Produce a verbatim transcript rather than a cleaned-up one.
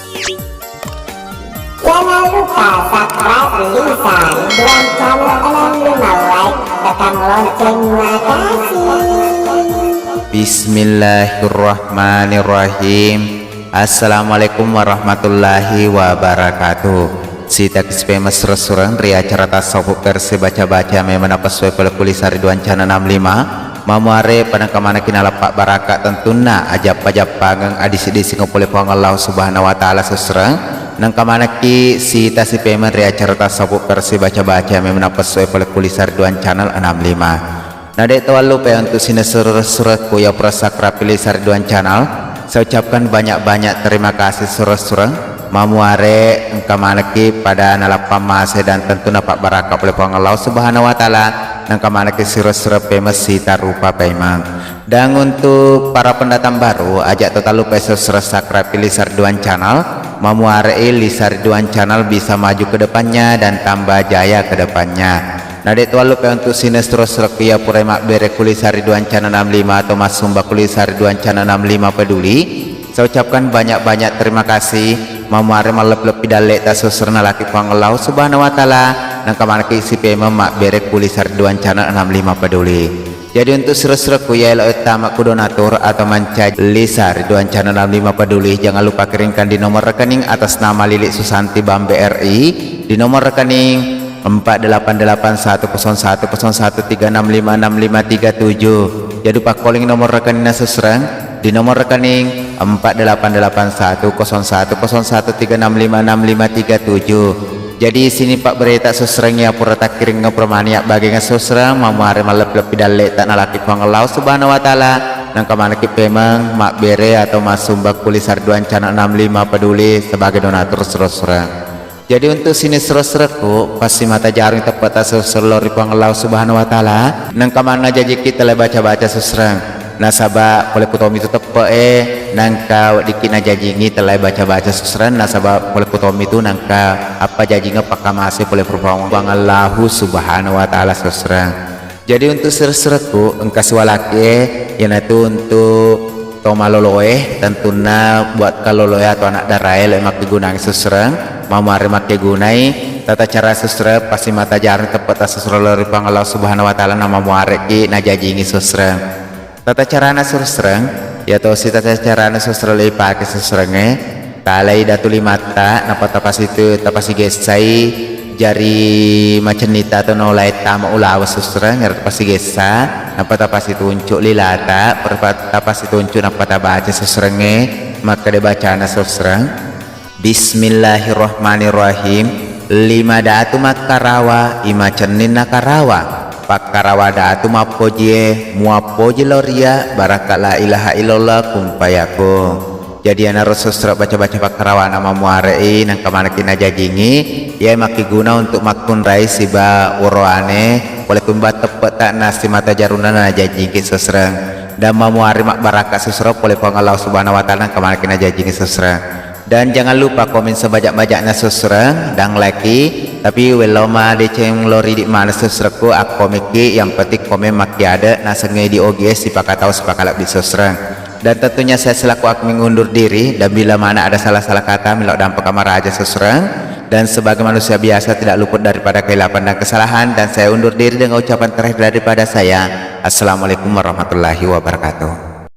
Jangan lupa subscribe Lisa Ridwan Channel enam lima, like, tekan lonceng. Makasih. Bismillahirrahmanirrahim. Assalamualaikum warahmatullahi wabarakatuh. Sitaki sipemeng sureng-sureng ri acara tasawuf versi baca-baca memang napessuai pole ku Lisa Ridwan Channel enam lima. Mamuare pada engka manekki nalappa baraka, tentunna ajappa-jappangeng adisi-disingeng pole Puang Allah Subhanahu wa Ta'ala sureng-sureng. Nengka manekki sita sipemeng ri acara tasawuf versi baca-baca memang napessuai pole ku Lisa Ridwan Channel enam lima. Nade' to wallupai untuk sinesureng-surengku iya pura subscribe Lisa Ridwan Channel. Saya ucapkan banyak-banyak terima kasih sureng-sureng. Mamuare engka manekki pada nalappa mase dan tentu napabbaraka pole Puang Allah Subhanahu wa Ta'ala. Nengka manekki sureng-sureng pemeng sita rupa pemeng. Dan untuk para pendatang baru, aja' to tallupai subscribe Lisa Ridwan Channel. Mamuare Lisa Ridwan Channel bisa maju ke depannya dan tambah jaya ke depannya. Nade' to wallupai untuk sinesureng-surengku iya pura mabbere ku Lisa Ridwan Channel enam lima atau massumba ku Lisa Ridwan Channel enam lima peduli. Saya ucapkan banyak-banyak terima kasih. Mamuare malleppi-leppi dalle'ta sureng-sureng nalaki Puang Allah Subhanahu wa Ta'ala. Nengka manekki sipemeng mabbere ku Lisa Ridwan Channel enam lima peduli. Jadi untuk sureng-surengku iya elo tama ku donatur atau mancaji Lisa Ridwan Channel enam lima peduli, jangan lupa kirimkan di nomor rekening atas nama Lili Susanti Bambe R I, di nomor rekening empat delapan delapan satu kosong satu kosong satu tiga enam lima enam lima tiga tujuh. Jadi pakkoling nomor rekeningna sureng-sureng di nomor rekening empat delapan delapan satu kosong satu kosong satu tiga enam lima enam lima tiga tujuh. Jadi sini pabbereta sureng-sureng iya pura takkiring pura mani abbagengnga sureng-sureng, mamuare malleppi-leppi dalle'ta nalaki Puang Allah Subhanahu wa Ta'ala. Nengka manekki pemeng mabbere atau massumba ku Lisa Ridwan Channel enam lima peduli sebagai donatur sureng-sureng. Jadi untuk sinesureng-surengku, passimata jarung teppe'ta sureng-sureng lao ri Puang Allah Subhanahu wa Ta'ala. Nengka manna jajiki tellai baca-baca sureng-sureng. Nasaba pole ku tommi tu teppe'e, nengka weddikki najajingi tellai baca-baca sureng-sureng, nasaba pole ku tommi tu nengka appajajingeng pakkamase pole ri Puang Allahu Subhanahu wa Ta'ala sureng-sureng. Jadi untuk sureng-surengku engka siwalaki e, iyanatu untuk to maloloe, tentunna buat kaloloe atau anak darae lo makkegunangi sureng-sureng, mamuare makkegunai tata cara sureng-sureng, passimata jarung teppe'ta sureng-sureng lao ri Puang Allah Subhanahu wa Ta'ala, namamuareki najajingi sureng-sureng. Tata carana sureng-sureng, iya tosi tata carana sureng-sureng lo ipake sureng-surengnge, talai datu limatta, nappa tapasitu, tapasigessai jari macennitta atau naolae tama ulawa sureng-sureng, iyaro tapasigessa, nappa tapasituncu lilata, perpa-, tapasituncu nappa tabaca sureng-surengnge, makkeda bacana sureng-sureng. Bismillahirrahmanirrahim. Lima datu makkarawa, imacenninna karawa. Pakkarawa datu mappojie, muappoji lao ria, barakka la ilaha illallah, kun fayakun. Jadi iyanaro sureng-sureng baca-baca pakkarawana mamuare'i, nengka manekki najajingi, iyae makkeguna untuk makkunrai siba woroane, pole kumba teppe'ta nassimata jarunna najajingki sureng-sureng. Dan mamuare mabbarakka sureng-sureng pole Puang Allah Subhanahu wa Ta'ala, nengka manekki najajingi sureng-sureng. Dan jangan lupa komen sebanyak-banyaknya sureng-sureng dan like-i. Tapi wello madeceng lo ridi maneng sureng-surengku, akkomekki, yang penting komen makkiade nasengnge di O G S sipakatau sipakalebbi sureng-sureng. Dan tentunya saya selaku admin undur diri, dan bila mana ada salah-salah kata, melo dampeng kamaraja sureng-sureng. Dan sebagai manusia biasa tidak luput daripada kehilafan dan kesalahan, dan saya undur diri dengan ucapan terakhir daripada saya. Assalamualaikum warahmatullahi wabarakatuh.